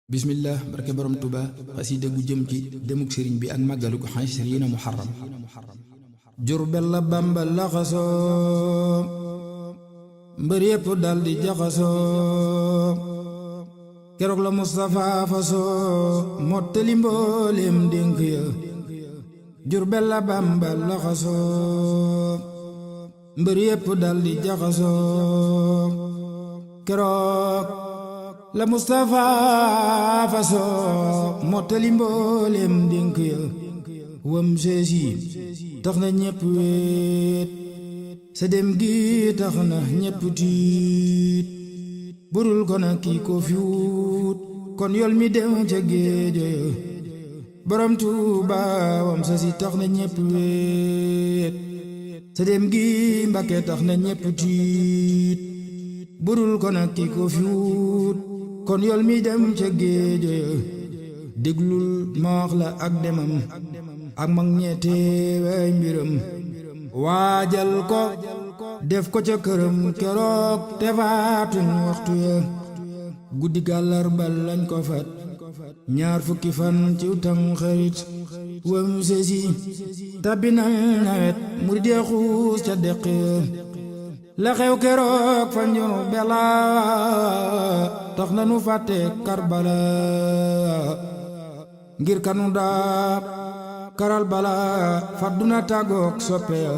bismillah barke borom Tuuba xasida gu jëm ci demuk sëriñ bi ak màggalu ko xasriina muharram Jurbel la Bamba laxasoo mbër yépp daldi jaxasoo keroog la Mustafa fasoo mottali mbooleem dénk ya Jurbel la Bamba laxasoo mbër yépp daldi jaxasoo keroog la Mustafa fasoo mottali mbooleem dénk ya wam seesi tax na ñépp wéet sa dem gi tax na ñépp tiit burul ko na kii ko fi wut kon yol mi dem ca géejo ya borom Tuuba wam seesi tax na ñépp wéet sa dem gi Mbàkke tax na ñépp tiit burul ko na kii ko fi wut kon yol mi dem ca géejo ya déglul ma wax la ak demam ak mag ñeete way mbiram waajal ko def ko ca këram keroog te faatuñ waxtu ya guddi gàllarba lañ ko fat ñaar fukki fan ci tam xarit wam sesi tabina nawet murid ya xuus ca deq la xew keroog fa Jurbel tax na nu fàtte Karbala ngir kanu daa karal bala fadduna tàggook soppe ya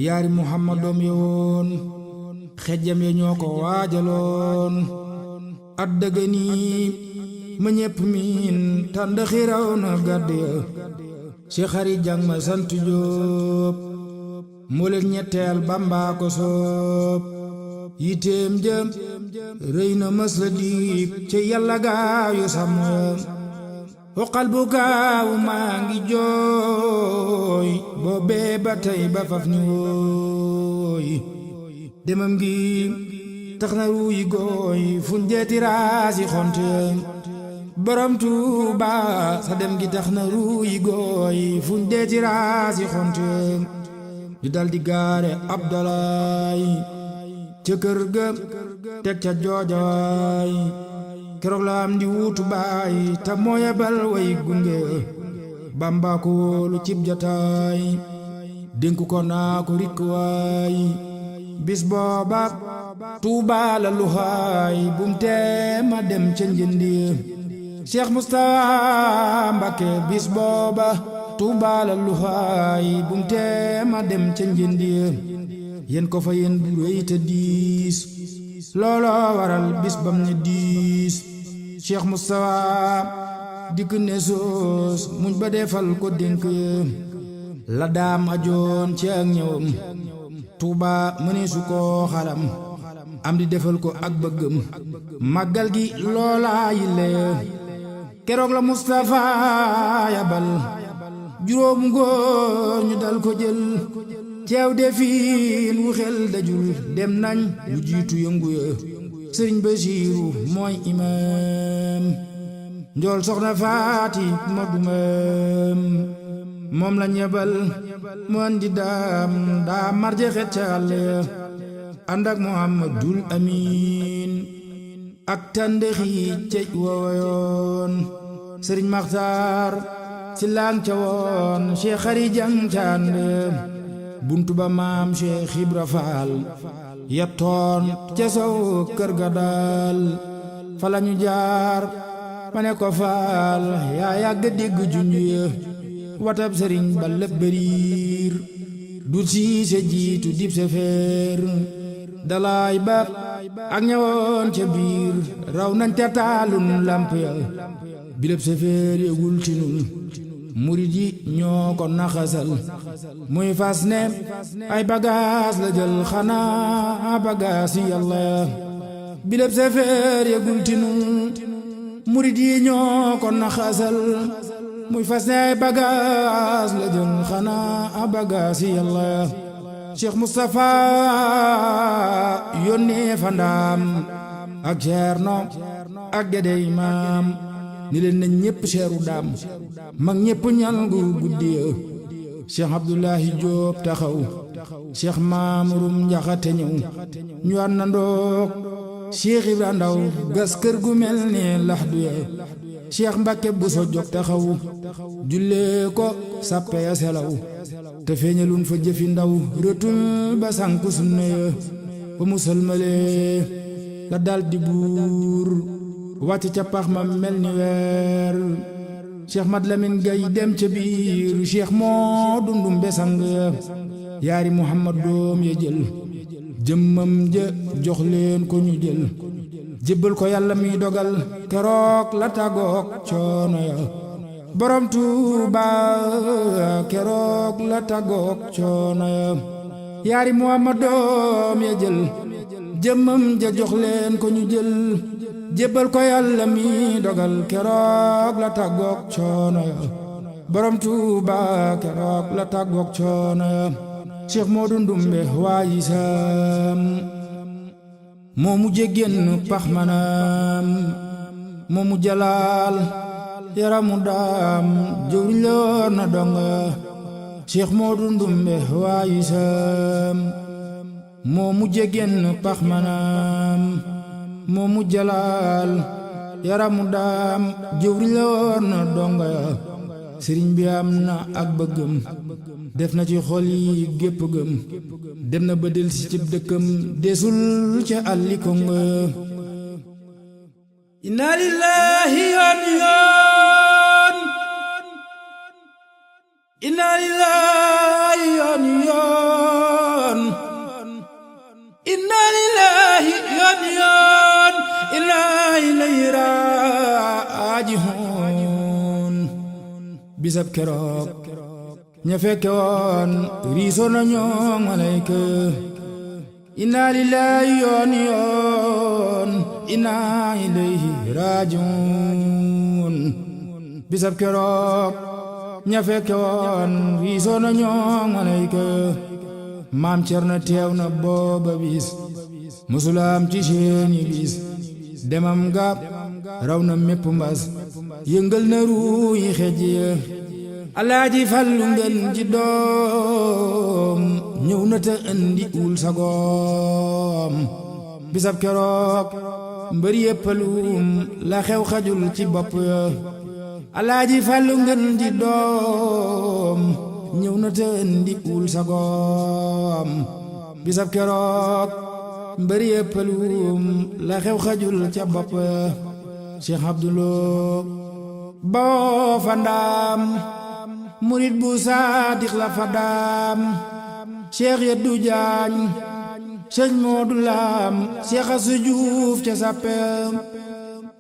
yaari Muhammadoom yoon xejjam ya ñoo ko waajaloon at dëgëni ma ñépp miin tànd xiraw na gàdd ya Cheikh Xari Jang ma sant Jóob moo leen ñetteel Bamba ko soob yiteem jëm rëy na mës la diib ci yàlla gaayu sàmm xoqal bu gaaw maa ngi jooy boobee ba tey ba faf ni wooy demam gi tax na ruuyi gooy fuñ deeti raasi xonte borom Tuuba sa dem gi tax na ruuyi gooy fuñ deeti raasi xonte ñu daldi gaare Abdalaay ca kër ga teg ca joojawaay keroog la am di wuutu baay te moo yebal way gunge Bamba ko wóolu cib jataay dénk ko naa ko rikk waay bis booba Tuuba la luxaay bum tee ma dem ca njëndi Cheikh Moustapha Mbacké bis booba Tuuba la luxaay bum tee ma dem ca njëndi yéen ko fa yéen bu rëy te diis looloo waral bis bam ne diis Cheikh Moustapha dikk ne soos muñ ba defal ko dénk la daam ajoon ci ak ñëwam Tuuba mënee su koo xalam am di defal ko ak bëggam màggal gi loolaa yille keroog la Moustapha yabal juróom góor ñu dal ko jël ceew defiin wu xel dajul dem nañ lu jiitu yëngu ya sëriñ Basiiru mooy imaam njool soxna Faati ma dumam moom la ñebal mu andi daa marje xet ca àll ya ànd ak Muhammadul Amiin ak tàndeexi cej wooyoon sëriñ Maxtaar si laan ca woon Cheikh Xari Jang ca ànd buntu ba maam Cheikh Ibra Faal yettoon ca sow kër ga daal fa lañu jaar ma ne ko faal yaa yàgg dégg junj ya watab sëriñ ba lépp bëriir du siise jiitu dib sefeer dalaay ba ak ñëwoon ca biir raw nañ te taalun lamp ya bileb sefeer yëgul ci nun murid yi ñoo ko naxasal muy fas ne ay bagaas la jël xanaa bagaas yi yàlla bileb sefeer yëgul ci nun murid yi ñoo ko naxasal muy fas ne ay bagaas la jël xanaa bagaas yi yàlla Cheikh Moustapha yónnee fa ndaam ak Ceerno ak Gédé Imaam ni leen nañ ñépp seeru daam mag ñépp ñal ngu guddi ya Cheikh Abdoulahi Jóob taxaw Cheikh Maamurum Njaxate ñëw ñu àndandoog Cheikh Ibra Ndaw gas kër gu mel ne laxdu ya Cheikh Mbàkke Buso jóg taxaw jullee ko sàppe ya selaw te feeñalun fa jëfi ndaw rëtul ba sànku sunna ya ba mu sëlmalee la daldi buur wàcc ca pax ma mel ni weer Cheikh Mat Lamin Gay dem ca biir Cheikh moo dundum besang yaari Muhammad doom ya jël jëmmam ja jox leen ko ñu jël jébbal ko yàlla mi dogal keroog la tàggook coono ya borom Tuuba keroog la tàggook coono ya yaari Muhammad doom ya jël jëmmam ja jox leen ko ñu jël jébbal ko yàlla mi dogal keroog la tàggook coono ya borom Tuuba keroog la tàggook coono ya Cheikh Modou Ndumbe waayi saam moo mu jéggéen pax manam moo mu jalaal yaramu daam jëwriñ la woon na donga Cheikh Modou Ndumbe waayi saam moo mu jéggéen pax manam moo mu jalaal yaramu daam jëwriñ la woon na donga sëriñ bi am na ak bëggam def na ci xol yi gépp gëm dem na ba del si cib dëkkam desul ca àlli konga inna lillahi yoon yoon inna lillahi yoon yoon inna lillahi yoon yoon inna ilayhi raaji'uun bisab keroog ña fekke woon riisoo na ñoo malayka inna lillahi yoon yoon inna ilayhi raaji'uun bisab keroog ña fekke woon riisoo na ñoo malayka maam Cerno teew na booba bis musulaam ci seeni bis demam ga raw na mépp mbas yëngal na ruuyi xej ya Alaaji Fallu ngeen ji doom ñëw na te indi ul sagoom bisab keroog mbër yéppaluum la xew xajul ci bopp ya Alaaji Fallu ngeen ji doom ñëw na te indi ul sagoom bisab keroog mbër yéppaluum la xew xajul ca bopp ya Cheikh Abdulo boo fa ndaam murit bu saadix la fa daam Cheikh Yeddu Jaañ Sëñ Moodu Laam Cheikh Asu Juuf ca sappem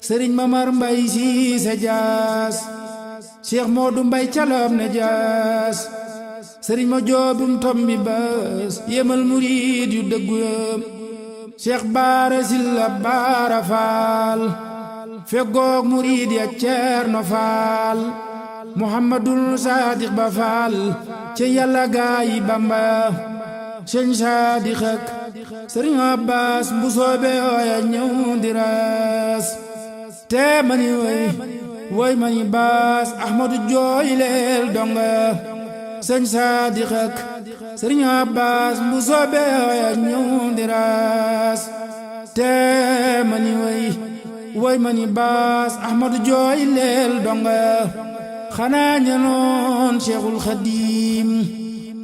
Sëriñ Mamar Mbay Siise Jaas Cheikh Moodu Mbay Calam ne Jaas Sëriñ ma joobum tombi bës yemal murit yu dëggu Cheikh Baara Silla Baara Faal feggoog murit ya Ceerno Faal Muhammadul Saadiq ba Faal ci Yàlla gaayi Bamba Sëñ Saadiq ak Sëriñ Abbaas bu soobe ooya ñëw di raas te mani woy mani baas Ahmadu jooy leel donga Sëñ Saadiq ak Sëriñ Abbaas bu soobe ooya ñëw di raas te mani woy mani baas Ahmadu jooy leel donga xanaa ñanoon Cheikhul Xadim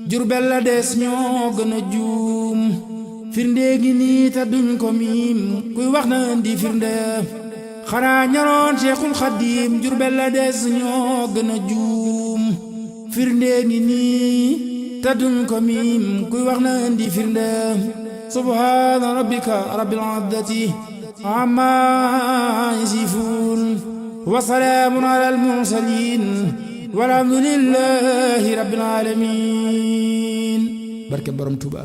Jurbel la des ñoo gën a juum firnde gi nii ta duñ ko miim kuy wax na indi firnde xanaa ñanoon Cheikhul Xadim Jurbel la des ñoo gën a juum firnde gi nii ta duñ ko miim kuy wax na indi firnde subhaana rabbika rabbil izzati ammaa yasifuun wa salaamun alal mursaliin walhamdulillahi rabbil aalamiin barke borom Tuuba